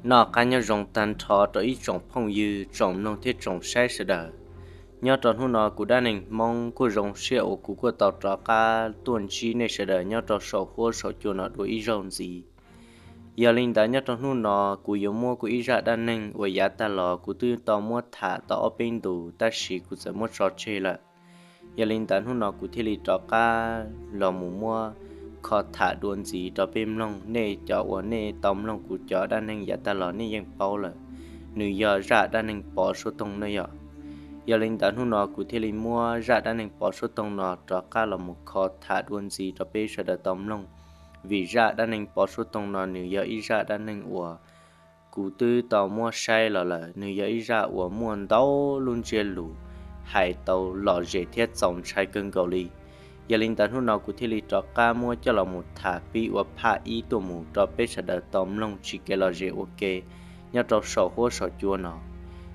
Noj qab nyob zoo tag nrho rau ib tsoom phooj ywg, tsoom mloog thiab tsoom saib sawv daws. Nyob rau hnub no kuv Dab Neeg Hmoob kuj zoo siab uas kuv kuj tau rov qab tuaj ntsib nej sawv daws nyob rau saum huab saum cua no dua ib zaug ntxiv. Yog li ntawd nyob rau hnub no kuv yuav muab kuv ib zaj dab neeg uas yav tag los kuv twb tau muab tham tau ob peb ntus tab sis kuv txawm muab tso tseg lawm. Yog li ntawd hnub no kuv thiaj li rov qab los mus muab kho tham dua ntxiv rau peb mloog. Nej cov uas nej tau mloog kuv cov dab neeg yav tag los nej yeej paub lawm, nws yog zaj dab neeg Pov Suab Toog no yog. Yog li ntawd hnub no kuv thiaj li muab zaj dab neeg Pov Suab Toog no rov qab los mus kho tham dua ntxiv rau peb sawv daws tau mloog. Vim zaj dab neeg Pov Suab Toog no nws yog ib zaj dab neeg uas kuv twb tau muab saib los lawm, nws yog ib zaj uas muaj ntau lub ntsiab lus hais tau lom zem thiab txaus ntshai kawg nkaus li. Yog li ntawd hnub no kuv thiaj li rov qab muab coj los mus tham pib ua phaj ib tuaj mus rau peb sawv daws tau mloog tsis kev lom zem ua ke nyob rau saum huab saum cua no.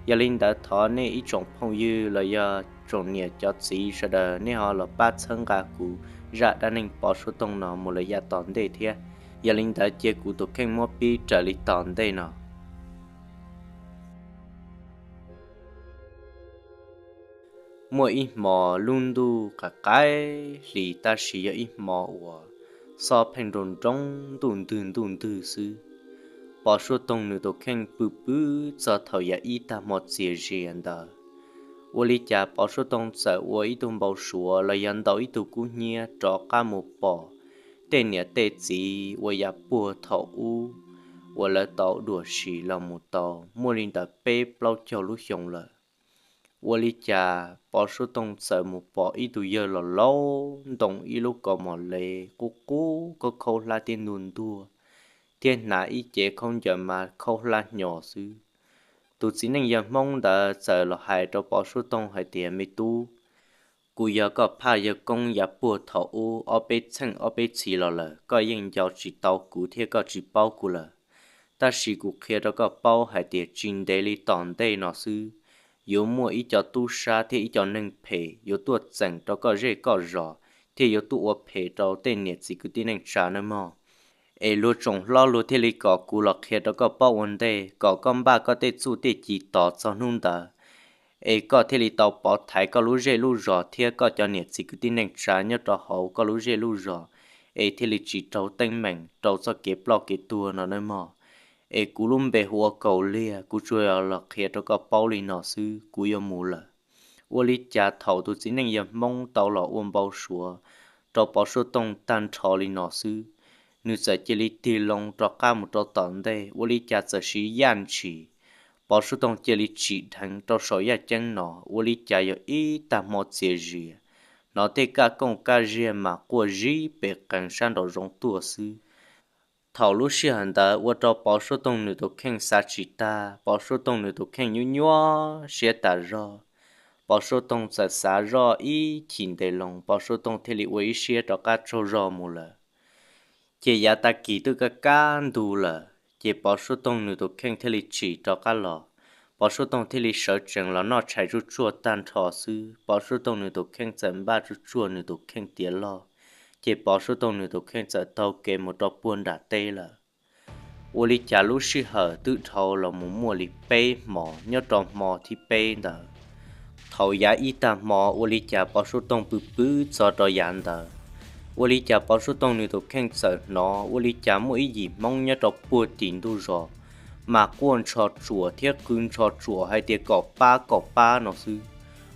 Yog li ntawd thov nej ib tsoom phooj ywg los yog tsoom niam cov txiv sawv daws nej ho los pab txhawb nqa kuv zaj dab neeg Pov Suab Toog no mus lawm yav tom ntej thiab. Yog li ntawd cia kuv tus kheej muab pib raws li tom ntej no. Muaj ib hmo lub ntuj qaim qaim hli tab sis yog ib hmo uas xob pheej nroo nroo ntuj ntwg ntuj ntwg xwb. Pov Suab Toog nws tus kheej pw pw txog thaum yav ib tag hmo txias zias ntawd. Ua li cas Pov Suab Toog txawm ua ib tug npau suav los yog ntaus ib tug kub hnyiab rov qab mus pom tej niam tej txiv uas yav puag thaum ub uas lawv tau dua si los mus tau muaj li ntawm peb plaub caug lub xyoo lawm. Ua li cas Pov Suab Toog txawm mus pom ib tug yawg los laus ntoo ib lub kaus mom le qub qub khaub khaub hlab thiab ntuag ntuag, thiab hnav ib cev khaub ncaws mas khaub hlab hnyo xwb. Tus txiv neej yawg Hmoob ntawd txawm los hais rau Pov Suab Toog hais tias, Me tub, kuv yog koj phaj yawg koob yav puag thaum ub ob peb txheej ob peb txhis los lawm, koj yeej nco tsis tau kuv thiab koj tsis paub kuv lawm. Tab sis kuv qhia rau koj paub hais tias tsis ntev li tom ntej no xwb, yuav muaj ib co tub sab thiab ib co neeg phem yuav tuaj txeem rau koj zej koj zos, thiab yuav tuaj ua phem rau tej niam txiv kwv tij neej tsa nawb mog. Es luag tsoom hlob luag thiaj li kom kuv los qhia rau koj paub ua ntej kom koj npaj koj tej txuj tej ci tos txog hnub ntawd, es koj thiaj li tau pov thaiv koj lub zej lub zos thiab koj cov niam txiv kwv tij neej tsa nyob rau hauv koj lub zej lub zos, es thiaj li tsis raug teeb meem rau txoj kev ploj kev tuag no nawb mog. Es kuv lub npe hu ua Kaus Liag, kuv tsuas los qhia rau koj paub li no xwb, kuv yuav mus lawm. Ua li cas thaum tus txiv neej yawg Hmoob tau los ua npau suav rau Pov Suab Toog tag nrho li no xwb, nws txawm cia li tig loo rov qab mus rau tom ntej, ua li cas txawm siv yaj ntshis, Pov Suab Toog cia li tsim dheev rau saum yaj ceeb no, ua li cas yog ib tag hmo txias zias, hnov tej kaj kooj kaj ziag mas quaj zib pes qees sab nraum zoov tuaj xwb. Thaum lub sij hawm ntawd ua rau Pov Suab Toog nws tus kheej xav tsis tag, Pov Suab Toog nws tus kheej nyuaj nyuaj siab tas zog. Pov Suab Toog txawm xav zoj ib chim ntev loo, Pov Suab Toog thiaj li ua ib siab rov qab tsaug zog mus lawm. Ces yav tag kis twb kaj kab ntug lawm, ces Pov Suab Toog nws tus kheej thiaj li tsim rov qab los. Pov Suab Toog thiaj li sawv tsees los noj tshais tsuj tsuag tag nrho xwb, Pov Suab Toog nws tus kheej txawm npaj tsuj tsuag nws tus kheej tiav loj, ces Pov Suab Toog nws tus kheej txawm taug kev mus rau puag nram teb lawm. Ua li cas lub sij hawm twb dhau los mus muaj li peb hmo, nyob rau hmo thib peb ntawd, thaum yav ib tag hmo ua li cas Pov Suab Toog pw pw txog rau yav ntawd, ua li cas Pov Suab Toog nws tus kheej txawm hnov ua li cas muaj ib yim Hmoob nyob rau puag tim ntug zos mas quaj ntsho tsuam thiab qw ntsho tsuam hais tias kom pab kom pab no xwb.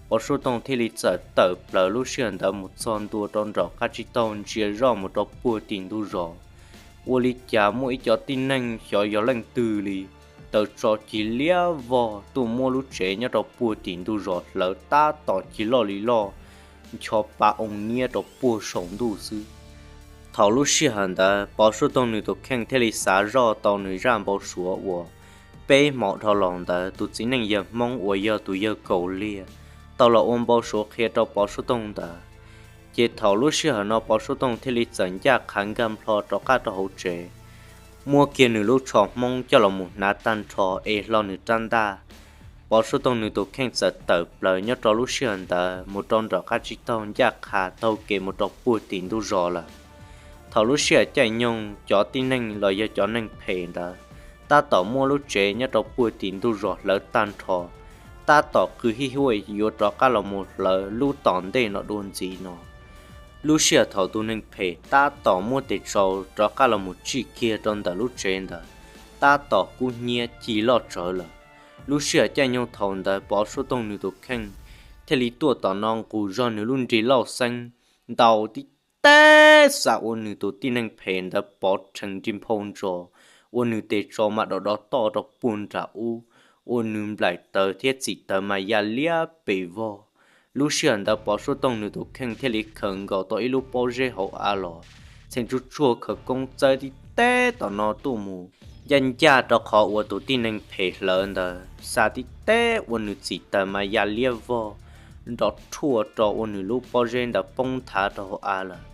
Pov Suab Toog thiaj li txawm tawm plaws lub sij hawm ntawd mus txog ntua rau nraum qab tsib taug ntsia zoj mus rau puag tim ntug zos, ua li cas muaj ib co tib neeg xyov yog leej twg li, taws tso cig liab vog tuaj muab lub tsev nyob rau puag tim ntug zos hlawv tab tom cig loj li loj, ncho pa oo niab rau puag saum ntuj xwb. Thaum lub sij hawm ntawd Pov Suab Toog nws tus kheej thiaj li xav zoj tau nws zaj npau suav uas peb hmo dhau los ntawd tus txiv neej yawg Hmoob uas yog tus yawg Kaus Liag tau los ua npau suav qhia rau Pov Suab Toog ntawd. Ces thaum lub sij hawm no Pov Suab Toog thiaj li txawm ncaj qha nkag nplho rov qab rau hauv tsev, muab kiag nws lub tsho Hmoob coj los mus hnav tag nrho es hlo nws rab ntaj. Pov Suab Toog nws tus kheej txawm tawm plaws nyob rau lub sij hawm ntawd mus rau nraum qab tsib taug ncaj qha taug kev mus rau puag tim ntug zos lawm. Thaum lub sij hawm caij nyoog cov tib neeg los yog cov neeg phem ntawd tab tom muab lub tsev nyob rau puag tim ntug zos hlawv tag nrho, tab tom qw hij huaj yuav rov qab los mus hlawv lub tom ntej no dua ntxiv no. Lub sij hawm thaum tus neeg phem tab tom muab tes tsau rov qab los mus tsij kiag rau ntawm lub tsev ntawd, tab tom kub hnyiab ci loj tsawv lawm. Lub sij hawm caij nyoog thaum ntawd Pov Suab Toog nws tus kheej thiaj li tuaj tom no nqus zog nws lub nrig lauj xeeb ntaus tib teb xa ua nws tus tij neeg phem ntawd pov rhees nrig nphau ntsos, ua nws tes tsau mas dov dov toj rau puag nram ub, ua nws nplaim tawv thiab txim tawv mas ya liab pes vog. Lub sij hawm ntawd Pov Suab Toog nws tus kheej thiaj li khawm nkaus tau ib lub pob zeb hauv av los, txheem tsuj tsuag khawv koob txawb tib teb tom no tuaj mus, ncaj ncaj rau qhov uas tus tij neeg phem hlawv ntawd xa tib teb ua nws txim tawv mas ya liab vog, nrov rhuaj rau ua nws lub pob zeb ntawd poob nthav rau hauv av lawm.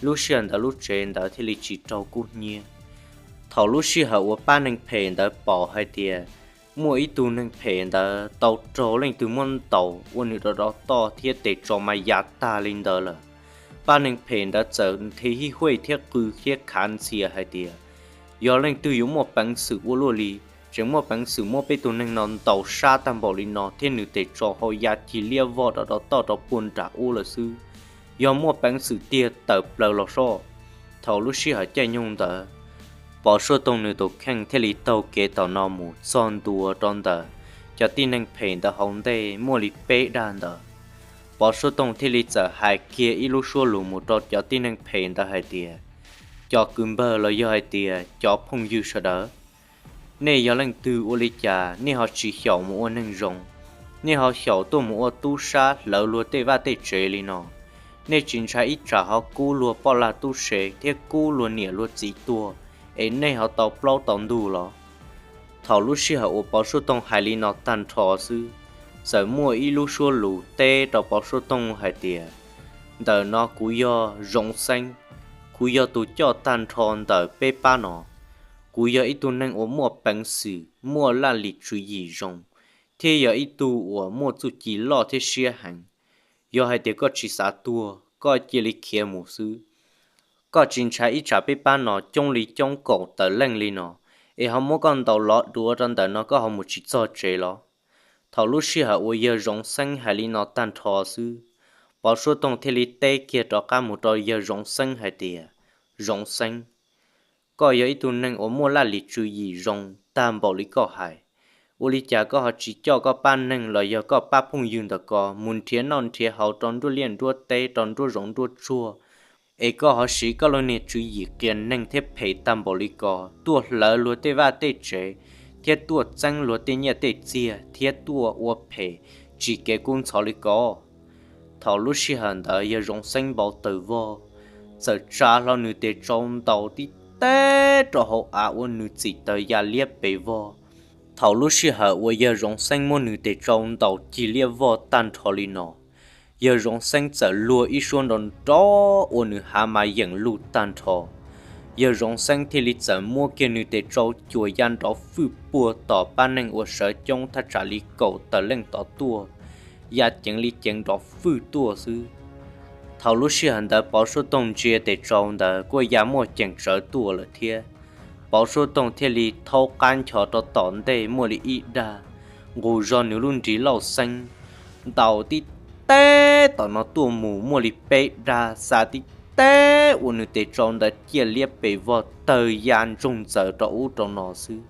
Lub sij hawm ntawd lub tsev ntawd thiaj li tsis raug kub hnyiab. Thaum lub sij hawm uas pab neeg phem ntawd pom hais tias muaj ib tug neeg phem ntawd tau raug leej twg muab ntaus ua nws dov dov toj thiab tes tsau mas ya tag li ntawd lawm, pab neeg phem ntawd txawm nthi hij huaj thiab qw thiab khav ntxhias hais tias, yog leej twg yuav muaj peev xwm ua luaj li, tseem muaj peev xwm muab peb tug neeg no ntaus sab tag npaum li no thiab nws tes tsau hau ya ci liab vog dov dov toj rau puag nram ub lawm xwb, yog muaj peev xwm tiag tawm plaws los soj. Thaum lub sij hawm caij nyoog ntawd, Pov Suab Toog nws tus kheej thiaj li taug kev tom no mus txog ntua rau ntawm cov tij neeg phem ntawd hauv ntej muaj li peb dag ntawd. Pov Suab Toog thiaj li txawm hais kiag ib lub suab lus mus rau cov tij neeg phem ntawd hais tias, cov kwv npawg los yog hais tias cov phooj ywg sawv daws, nej yog leej twg ua li cas nej ho tsis xyaum mus ua neeg zoo, nej ho xyaum tuaj mus ua tub sab hlawv luag tej vaj tej tsev li no? Nej tsis ntshai ib tsam ho kub luag poj lag tub se thiab kub luag niam luag txiv tuag, es nej ho tau plaub tau ntug los? Thaum lub sij hawm uas Pov Suab Toog hais li no tag nrho xwb, txawm muaj ib lub suab lus teb rau Pov Suab Toog hais tias, ntawm no kuv yog Zoov Xeeb, kuv yog tus coj tag nrho ntawm peb pab no. Kuv yog ib tug neeg uas muaj peev xwm, muaj laj lim tswv yim zoo, thiab yog ib tug uas muaj txuj ci loj thiab siab heev. Yog hais tias koj tsis xav tuag, koj cia li khiav mus xwb. Koj tsis ntshai ib tsam peb pab no coob li coob kaum tawm leej li no, es ho muab koj ntaus lov duav rau ntawm no koj ho mus tsis txog tsev los? Thaum lub sij hawm uas yawg Zoov Xeeb hais li no tag nrho xwb, Pov Suab Toog thiaj li teb kiag rov qab mus rau yawg Zoov Xeeb hais tias, Zoov Xeeb, koj yog ib tug neeg uas muaj laj lim tswv yim zoo tag npaum li koj hais, ua li cas koj ho tsis coj koj pab neeg los yog koj pab phooj ywg ntawm ko mus nrhiav noj nrhiav haus rau nruab liaj nruab teb, rau nruab zoov nruab tsuag, es koj ho siv koj lub niag tswv yim qias neeg thiab phem tag npaum li ko tuaj hlawv luag tej vaj tej tsev, thiab tuaj txeeb luag tej nyiaj tej txiag, thiab tuaj ua phem tsis kev kub ntxhov li ko? Thaum lub sij hawm ntawd yawg Zoov Xeeb npau taws vog, txawm tsa hlo nws tes tsau ntaus tib teb rau hauv av ua nws txim taws ya liab pes vog. Thaum lub sij hawm uas yawg Zoov Xeeb muab nws tes tsau ntaus cig liab vog tag nrho li no, yawg Zoov Xeeb txawm luag ib suab nrov nrov ua nws hav mas yeem luj tag nrho. Yawg Zoov Xeeb thiaj li txawm muab kiag nws tes tsau cuam ya nrov fwj puag tom pab neeg uas sawv coob thaj tsam li kaum tawm leej tod tuaj, ya ceev li ceev nrov fwj tuaj xwb. Thaum lub sij hawm ntawd Pov Suab Toog ntsia tes tsau ntawd kuj ya muaj ceem tsawv tuaj lawm thiab. Pov Suab Toog thiaj li thaub qab nchos rau tom ntej muaj li ib dag, nqus zog nws lub nrig lauj xeeb, ntaus tib teb tom no tuaj mus muaj li peb dag, xa tib teb ua nws tes tsau ntawd ciaj liab pes vog tawg ya ntsoog ntxaws rau ub rau no xwb.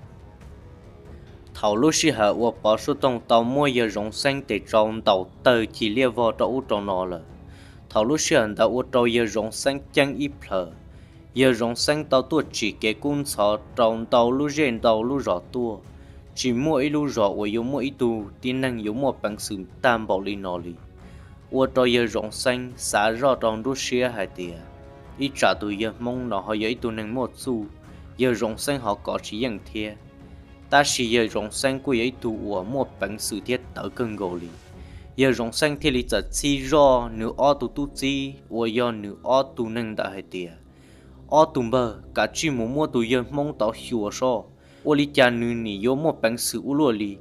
Thaum lub sij hawm uas Pov Suab Toog tau muab yawg Zoov Xeeb tes tsau ntaus tawg cig liab vog rau ub rau no lawm, thaum lub sij hawm ntawd ua rau yawg Zoov Xeeb ceeb ib plhaws. Yawg Zoov Xeeb tau tuaj tsim kev kub ntxhov rau ntau lub zej ntau lub zos tuaj, tsis muaj ib lub zos uas yuav muaj ib tug tib neeg yuav muaj peev xwm tag npaum li no li. Ua rau yawg Zoov Xeeb xav zoj rau nruab siab hais tias, ib tsam tus yawg Hmoob no ho yog ib tug neeg muaj txuj, yawg Zoov Xeeb ho kov tsis yeej thiab. Tab sis yawg Zoov Xeeb kuj yog ib tug uas muaj peev xwm thiab tawv kawg nkaus li. Yawg Zoov Xeeb thiaj li txawm txhib zoj nws ob tug tub txib uas yog nws ob tug neeg ntawd hais tias, ob tug npawg, kav tsij mus muab tus yawg Hmoob tod xyuas soj, ua li cas nws nim yuav muaj peev xwm ua luaj li.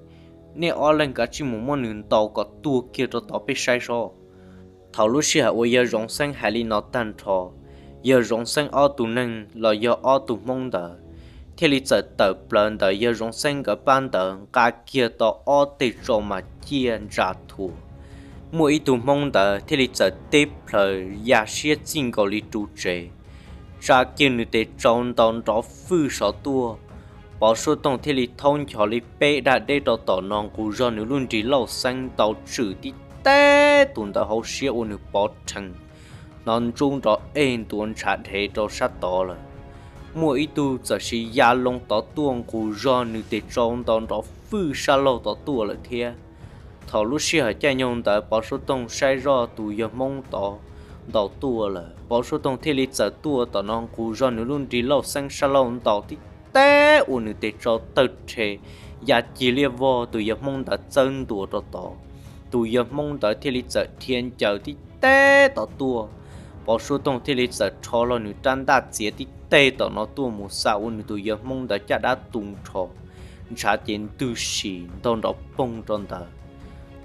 Nej ob leeg kav tsij mus muab nws ntaus kom tuag kiag rau tod peb saib soj. Thaum lub sij hawm uas yawg Zoov Xeeb hais li no tag nrho, yawg Zoov Xeeb ob tug neeg los yog ob tug Hmoob ntawd thiaj li txawm tawm plaws ntawm yawg Zoov Xeeb nkawd pab ntawd nqa kiag tau ob teg tsau mas ciaj ntsa thuav. Muaj ib tug Hmoob ntawd thiaj li txawm teb plhaws ya siab txij nkaus li ru tsev, tsa kiag nws tes tsau ntaus nrov fwj sov tuaj. Pov Suav Tooj thiaj li thaub nchos li peb daj deb rau tom no nqus zog nws lub nrig lauj xeeb ntaus tswm tib teb tus ntawd hauv siab ua nws pov rhees, hnov ntsub nrov ej ntuav ntshav dhev rau sab tod lawm. Muaj ib tug txawm sis ya loo tod tuaj nqus zog nws tes tsau ntaus nrov fwj sab laug tod tuaj lawm thiab. Thaum lub sij hawm caij nyoog ntawd Pov Suav Tooj saib zoj tus yawg Hmoob tod ntaus tuaj lawm, Pov Suav Tooj thiaj li txawm tuaj tom no nqus zog nws lub nrig lauj xeeb sab laug ntaus tib teb ua nws tes tsau tawg rhe ya cig liaj vog tus yawg Hmoob ntawd txawb ntua rau tod. Tus yawg Hmoob ntawd thiaj li txawm dhia ncaws tib teb tod tuaj. Pov Suav Tooj thiaj li txawm rho hlo nws rab ntaj txiav tib teg tom no tuaj mus xa ua nws tus yawg Hmoob ntawd caj dab tu nrho, ntshav ces ntws si ntog nrov poog rau ntawd.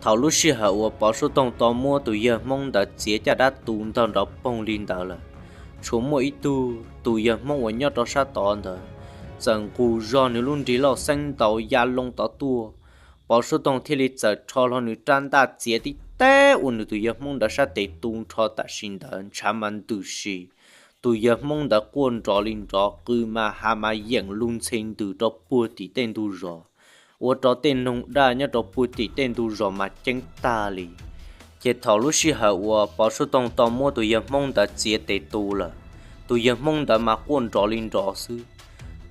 Thaum lub sij hawm uas Pov Suav Tooj tau muab tus yawg Hmoob ntawd txiav caj dab tu ntog nrov poog li ntawd lawm, tshuav muaj ib tug tus yawg Hmoob uas nyob rau sab tod ntawd txawm nqus zog nws lub nrig lauj xeeb ntaus ya loo tod tuaj. Pov Suav Tooj thiaj li txawm rho hlo nws rab ntaj txiav tib teb ua nws tus yawg Hmoob ntawd sab tes tu nrho tam sim ntawd ntshav mas ntws si. Tus yawg Hmoob ntawd quaj nrov li nrov, qw mas ha mas yeem lug ntxhe ntws rau puag tim tej ntug zos, ua rau tej noog daj nyob rau puag tim tej ntug zos mas ceeb tag li. Ces thaum lub sij hawm uas Pov Suav Tooj tau muab tus yawg Hmoob ntawd txiav tes tu lawm, tus yawg Hmoob ntawd mas quaj nrov li nrov xwb.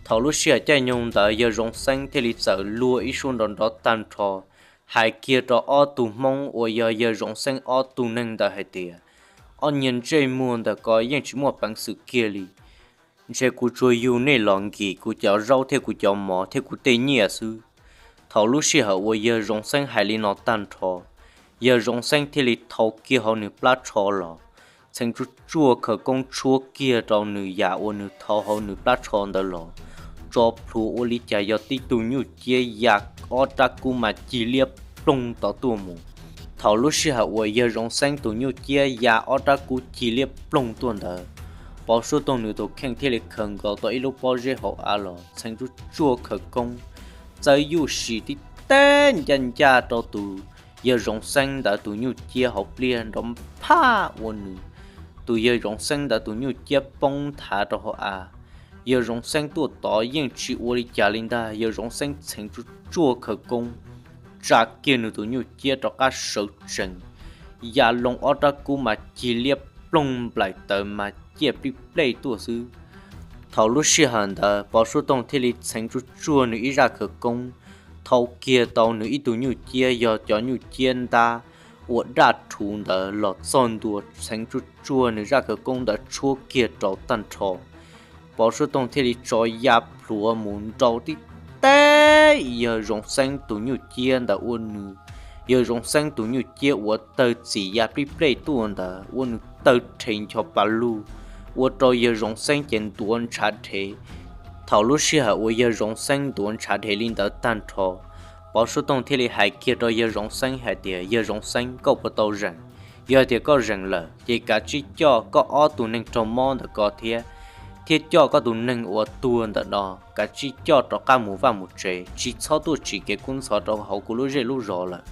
Thaum lub sij hawm caij nyoog ntawd yawg Zoov Xeeb thiaj li txawm luag ib suab nrov nrov tag nrho, hais kiag rau ob tug Hmoob uas yog yawg Zoov Xeeb ob tug neeg ntawd hais tias, ob niag ntsej muag ntawm ko yeej tsis muaj peev xwm kiag li. Ntshe kuv tsuas yug nej los nkim kuv cov zaub thiab kuv cov mov thiab kuv tej nyiaj xwb. Thaum lub sij hawm uas yawg Zoov Xeeb hais li no tag nrho, yawg Zoov Xeeb thiaj li thau kiag hauv nws plab tsho los, txheev tsuj tsuaj khawv koob tshuab kiag rau nws yam uas nws thau hauv nws plab tsho ntawd los, tso plhuav ua li cas yog tib tug nyuj ciab ya ob rab kub mas cig liab ploog tod tuaj mus. Thaum lub sij hawm uas yawg Zoov Xeeb tus nyuj ciab ya ob rab kub cig liab ploog tuaj ntawd, Pov Suav Tooj nws tus kheej thiaj li khaws nkaus tau ib lub pob zeb hauv av los txheev tsuj tsuaj khawv koob, txawb yuj sim tib teb ncaj ncaj rau tus yawg Zoov Xeeb ntawd tus nyuj ciab hauv pliaj nrov phaj ua nws tus yawg Zoov Xeeb ntawd tus nyuj ciab poob nthav rau hauv av. Yawg Zoov Xeeb tuaj tod yeej tsis ua li cas li ntag, yawg Zoov Xeeb txheev tsuj tsuaj khawv koob, tsa kiag nws tus nyuj ciab rov qab sawv tsees, ya loo ob rab kub mas cig liab ploog nplaim tawv mas ciaj plij plej tuaj xwb. Thaum lub sij hawm ntawd Pov Suav Tooj thiaj li txheev tsuj tsuaj nws ib zaj khawv koob, thau kiag tau nws ib tug nyuj ciab yog cov nyuj ciab ntab uas daj rhuv ntawd los txog ntua txheev tsuj tsuaj nws zaj khawv koob ntawd tshuab kiag rau tag nrho. Pov Suav Tooj thiaj li tso ya plhuav mus nrau tib teb yawg Zoov Xeeb tus nyuj ciab ntawd ua nws, yawg Zoov Xeeb tus nyuj ciab uas tawg txim ya plij plej tuaj ntawd ua nws tawg rhe ncho pa lug, ua rau yawg Zoov Xeeb ces ntuav ntshav dhev. Thaum lub sij hawm uas yawg Zoov Xeeb ntuav ntshav dhev li ntawd tag nrho, Pov Suav Tooj thiaj li hais kiag rau yawg Zoov Xeeb hais tias, yawg Zoov Xeeb, koj puas tau zeem? Yog hais tias koj zeem lawm ces kav tsij coj koj ob tug neeg raug mob ntawm ko thiab, thiab coj koj tus neeg uas tuag ntawm no kav tsij coj rov qab mus vaj mus tsev, tsis txhob tuaj tsim kev kub ntxhov rau hauv kuv lub zej lub zos lawm.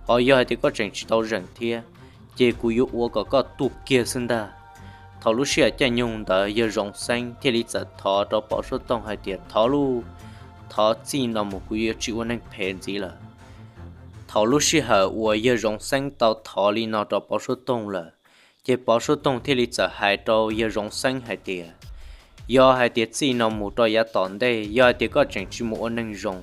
Ho yog hais tias koj tseem tsis tau zeem thiab, ces kuv yuav ua kom koj tuag kiag xwb ntag. Thaum lub sij hawm caij nyoog ntawd yawg Zoov Xeeb thiaj li txawm thov rau Pov Suav Tooj hais tias, thov lauj, thov txij no mus kuv yuav tsis ua neeg phem ntxiv lawm. Thaum lub sij hawm uas yawg Zoov Xeeb tau thov li no rau Pov Suav Tooj lawm, ces Pov Suav Tooj thiaj li txawm hais rau yawg Zoov Xeeb hais tias, yog hais tias txij no mus rau yav tom ntej yog hais tias koj tseem tsis mus ua neeg zoo,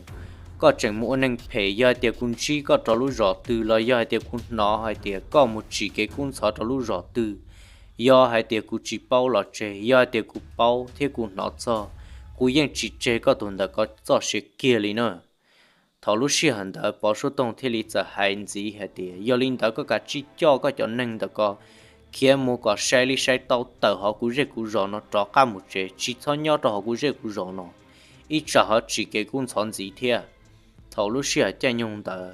koj tseem mus ua neeg phem, yog hais tias kuv ntsib koj rau lub zos twg los yog hais tias kuv hnov hais tias koj mus tsim kev kub ntxhov rau lub zos twg, yog hais tias kuv tsis paub los tseg, yog hais tias kuv paub thiab kuv hnov txog, kuv yeej tsis tseg koj tus ntawm ko txoj sia kiag li na. Thaum lub sij hawm ntawd Pov Suav Tooj thiaj li txawm hais ntxiv hais tias, yog li ntawd koj kav tsij coj koj cov neeg ntawm ko khiav mus kom sai li sai tau tawm hauv kuv zej kuv zos no rov qab mus tsev, tsis txhob nyob rau hauv kuv zej kuv zos no, ib tsam ho tsim kev kub ntxhov ntxiv thiab. Thaum lub sij hawm caij nyoog ntawd,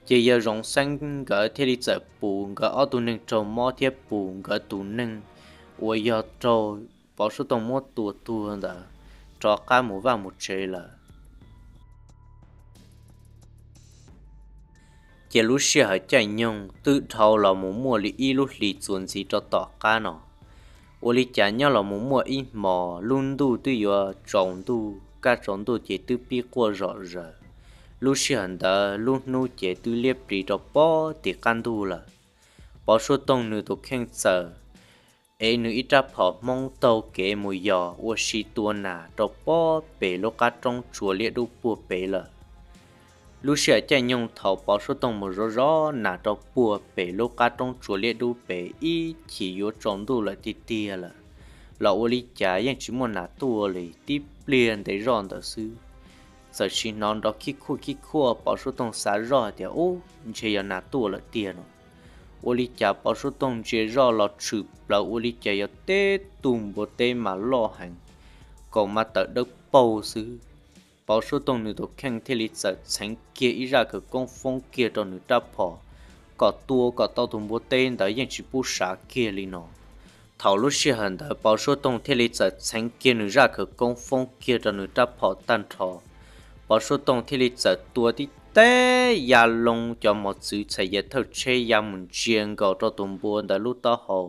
ces yawg Zoov Xeeb nkawd thiaj li txawm pus nkawd ob tug neeg raug mob thiab pus nkawd tus neeg uas yog raug Pov Suav Tooj muab tua tuag ntawd rov qab mus vaj mus tsev lawm. Ces lub sij hawm caij nyoog twb dhau los mus muaj li ib lub hlis txuas ntxiv rau tom qab no. Ua li cas nyob los mus muaj ib hmos lub ntuj twb yuav tsaus ntuj, kaj tsaus ntuj ces twb pib quaj zom zaws. Lub sij hawm ntawd lub hnub ces twb liab plis rau pob tim qab ntuj lawm. Pov Suab Toog nws tus kheej txawm ev nws ib rab phom Hmoob taug kev mus yos ua si tua nas rau pob pem lub qab roob tsuas liab dub puag pem lawm. Lub sij hawm caij nyoog thaum Pov Suab Toog mus zov zov nas rau puag pem lub qab roob tsuas liab dub pem ib chim yuav tsaus ntuj lawm tiag tiag lawm, los ua li cas yeej tsis muaj nas tuaj li. Tib pliag ntev zoj ntawd xwb, txawm sim hnov nrov khib khuaj khib khuaj, Pov Suab Toog xav zoj hais tias, Ub, ntshe yog nas tuaj lawm tiag no. Ua li cas Pov Suab Toog ntsia zoj los tshwm plaws ua li cas yog teb tug npua teb mas loj heev, kaus mas tawm dawb paug xwb. Pov Suab Toog nws tus kheej thiaj li txawm txheev kiag ib zaj khawv koob foob kiag rau nws rab phom, kom tua kom tau tus npua teb ntawd yeej tsis pub sav kiag li no. Thaum lub sij hawm ntawd Pov Suab Toog thiaj li txawm txheev kiag nws zaj khawv koob foob kiag rau nws rab phom tag nrho. Pov Suab Toog thiaj li txawm tua tib teb ya loo cov mos txwv txhais yas thawj tsheb ya mus ntsia nkaus rau tus npua ntawd lub taub hau,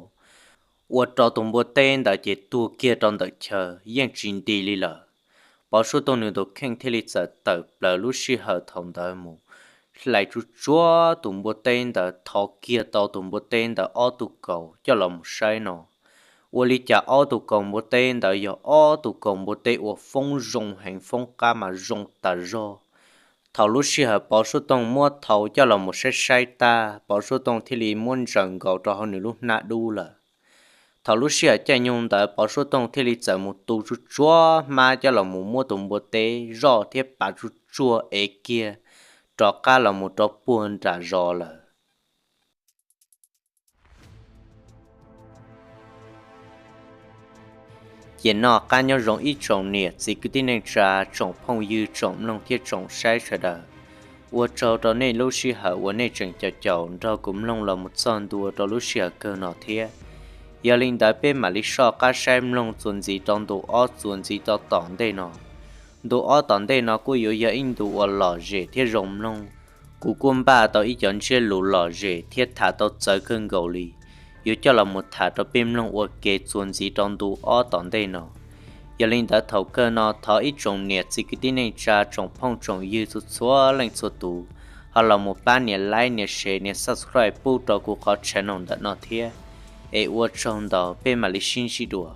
ua rau tus npua teb ntawd ces tuag kiag rau ntawm chaw yeej tsis nti li lawm. Pov Suab Toog nws tus kheej thiaj li txawm tawm plaws lub sij hawm thaum ntawd mus hlais tsuj tsuav tus npua teb ntawd, thov kiag tau tus npua teb ntawd ob tug kaus coj los mus saib no. Ua li cas ob tug kaus npua teb ntawd yog ob tug kaus npua teb uas foob zoo heev, foob qab mas zoo tas zog. Thaum lub sij hawm Pov Suab Toog muab thau coj los mus saib saib tag, Pov Suab Toog thiaj li muab ntsaws nkaus rau hauv nws lub hnab dub lawm. Thaum lub sij hawm caij nyoog ntawd Pov Suab Toog thiaj li txawm mus tu tsuj tsuav hmab coj los mus muab tus npua teb zoj thiab pav tsuj tsuav ev kiag rov qab los mus rau puag nram zos lawm. Ces noj qab nyob zoo ib tsoom niam txiv kwv tij neej tsa, tsoom phooj ywg, tsoom mloog thiab tsoom saib sawv daws. Ua tsaug rau nej lub sij hawm uas nej tseem caum caum nrog kuv mloog los mus txog ntua rau lub sij hawm kawg no thiab. Yog li ntawd peb mam li soj qab saib mloog txuas ntxiv rau ntu ob txuas ntxiv rau tom ntej no. Ntu ob tom ntej no kuj yuav yog ib ntu uas lom zem thiab zoo mloog. Kuv kuj npaj tau ib cov ntsiab lus lom zem thiab tham tau txawv kawg nkaus li, yuav coj los mus tham rau peb mloog ua ke txuas ntxiv rau ntu ob tom ntej no. Yog li ntawd thaum kawg no thov ib tsoom niam txiv kwv tij neej tsa, tsoom phooj tsoom ywg txhua txhua leej txhua tus ho los mus pab nias like, nias share, nias subscribe pub rau kuv qhov channel ntawm no thiab. Es ua tsaug ntau, peb mam li sib ntsib dua.